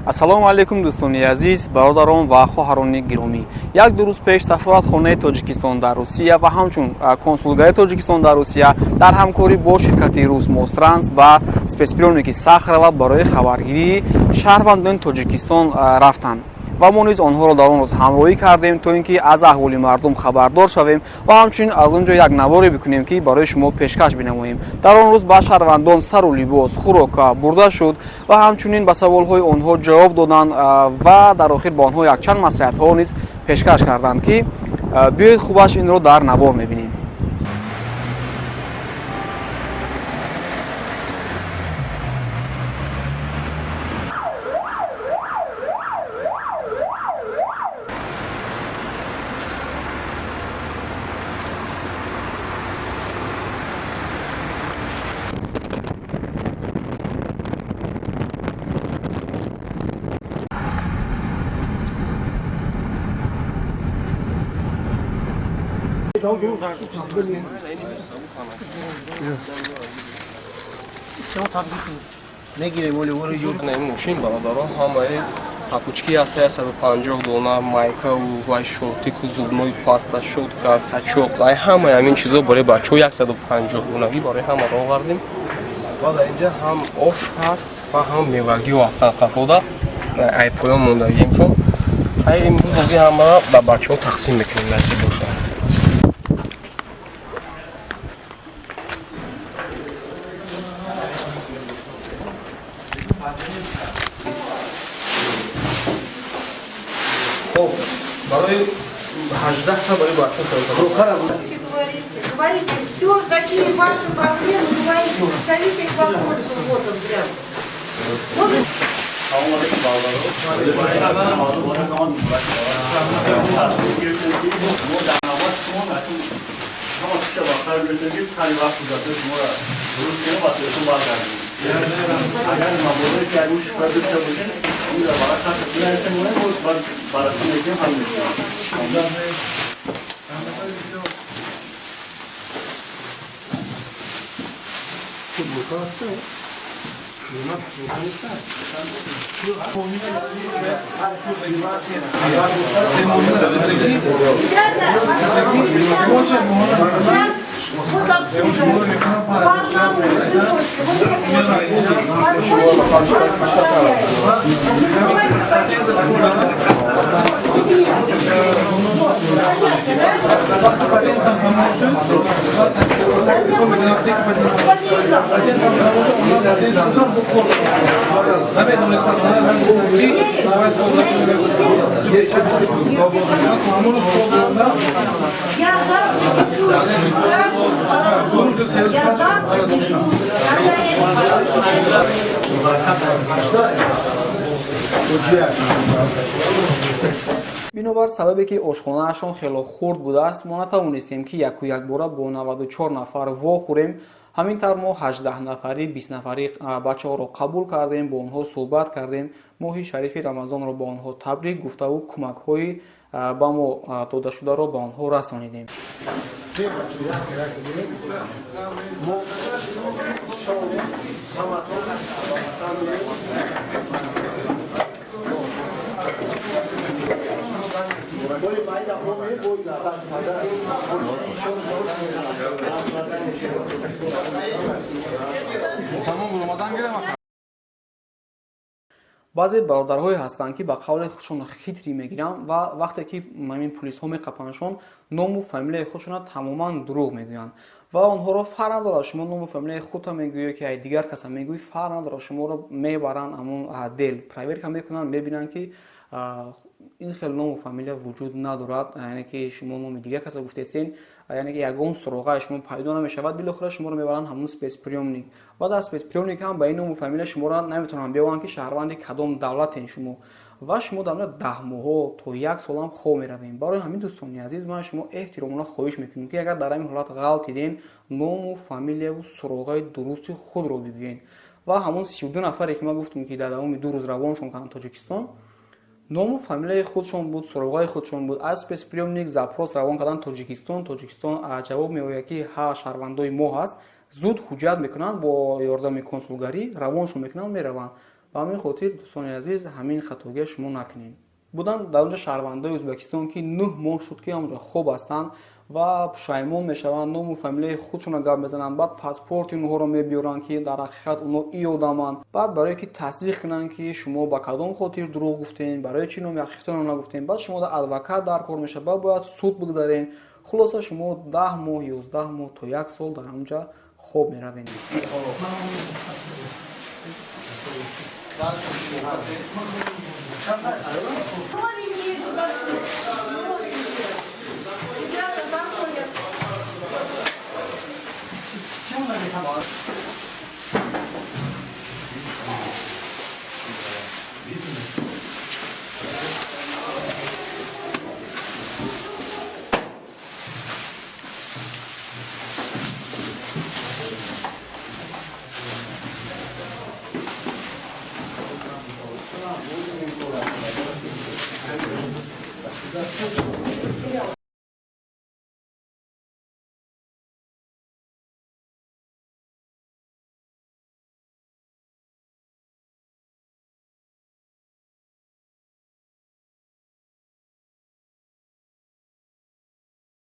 Ассалому алайкум, дӯстони азиз, бародарон ва хоҳарони гиромӣ. Як-ду рӯз пеш сафоратхонаи Тоҷикистон дар Русия ва ҳамчун консулгарии Тоҷикистон дар Русия дар ҳамкорӣ бо ширкати Русмостранс ба спецприёмники Сахарова барои хабаргирии шаҳрвандони Тоҷикистон рафтанд ва мо низ онҳоро дар он рӯз ҳамроҳӣ кардем, то ин ки аз аҳволи мардум хабардор шавем ва ҳамчунин аз он ҷо як наворе бикунем, ки барои шумо пешкаш бинамоем. Дар он рӯз ба шаҳрвандон сару либос, хӯрока бурда шуд ва ҳамчунин ба саволҳои онҳо ҷавоб доданд ва дар охир ба онҳо якчанд маслиҳатҳо низ пешкаш карданд, ки биёед, хубаш инро дар навор мебинем. Мегирем, оли вори ҷур. Ин мошин, бародарон, ҳамаи тапочки аст, 150 дона, майкаву вай, шортику, зубной паста, щётка, сачок, ай ҳамаи ҳамин чизо барои бачаҳо 150 донагӣ барои ҳамаро овардем. Ва дар инҷа ҳам ош ҳаст ва ҳам мевагиҳо ҳастанд, қафода ай поён мондагиемшон. Ай имрӯз ози ҳамаро ба бачаҳо тақсим мекунем, насиб бошад. Хоб, барои 18 та барои бачаҳо. Говорите, говорите, все, какие ваши проблемы, говорите, зовите их вопросы, вот он прям. Может, Салом алейкум, бародарон. Мо дар навбат шумо акун ҳама чиза ба хайр мерасонем, ки ҳар вақт ҳуҷҷатҳои шуморо дуруст кунем ва телефон баргардонем. Агар мабодое ки ягон шикоят дошта бошед, онро варақа бинависем, мо баъд баррасӣ мекунем, ҳал мекунем. Ребята, вот отсюда, по одному цепочке, вот подходите, вот Вот, понятно, да? Я завтра пишу, я завтра пишу, когда я Бинобар сабабе ки ошхонаашон хело хурд будааст, мо натавонистем, ки яку якбора бо 94 нафар вохӯрем. Ҳамин тавр мо 18 нафарӣ, 20 нафарӣ бачаҳоро қабул кардем, бо онҳо суҳбат кардем, моҳи шарифи Рамазонро ба онҳо табрик гуфтаву кӯмакҳои ба мо додашударо ба онҳо расонидем. Мо ҳаматон ба ватан бои майда оме бой дар Тамом буромадан гирем. Баъзе бародарҳое ҳастанд, ки ба қавли худшон хитрӣ мегиранд ва вақте ки ҳамин пулисҳо меқапандшон, ному фамилияи худшонро тамоман дурӯғ мегӯянд ва онҳоро фарқ надорад, шумо ному фамилияи худро мегӯӣ ки ай дигар каса мегӯӣ, фарқ надорад, шуморо мебаранд ҳамон отдел, проверка мекунанд, мебинанд, ки ин хел ному фамилия вуҷуд надорад, яъне ки шумо номи дигар каса гуфтестен, яъне ки ягон суроғаи шумо пайдо намешавад. Билохира шуморо мебаранд ҳамон спецприёмник ва дар спецприёмник ҳам ба ин ному фамилия шуморо наметавонанд биёванд, ки шаҳрванди кадом давлатен шумо, ва шумо дар 10 моҳҳо то як солам хоб меравем. Барои ҳамин, дӯстони азиз, ман шумо эҳтиромона хоҳиш мекунем, ки агар дар ҳамин ҳолат ғалтиден, ному фамилияву суроғаи дурусти худро бигӯен. Ва ҳамон 32 нафаре, ки ман гуфтам, ки дар давоми 2 рӯз равоншон карданд Тоҷикистон, ному фамилияи худшон буд, суроғаи худшон буд. Аз спецприёмник запрос равон кардан Тоҷикистон, Тоҷикистон ҷавоб меояд, ки ҳа, шаҳрвандои мо ҳаст. Зуд ҳуҷҷат мекунанд, бо ёрдами консулгарӣ равоншон мекунанд, мераванд. Ба ҳамин хотир, дӯстони азиз, ҳамин хатогия шумо накунед. Буданд дар онҷа шаҳрвандои Ӯзбекистон, ки 9 моҳ шуд, ки ҳамонҷо хоб ҳастанд ва пушаймон мешаванд, ному фамилияи худшонро гап мезананд, баъд паспорти онҳоро мебиёранд, ки дар ҳақиқат онҳо и одаманд. Баъд барое ки тасдиқ кунанд, ки шумо ба кадом хотир дурӯғ гуфтем, барои чӣ номи ҳақиқатонро нагуфтем, баъд шумо дар адвокат дар кор мешавад, баъд бояд суд бигзарем. Хулоса, шумо 10 моҳ, 11 моҳ то як сол дар ҳамонҷа хоб меравед. Новенькие туда шли. Новенькие. Ребята заходят.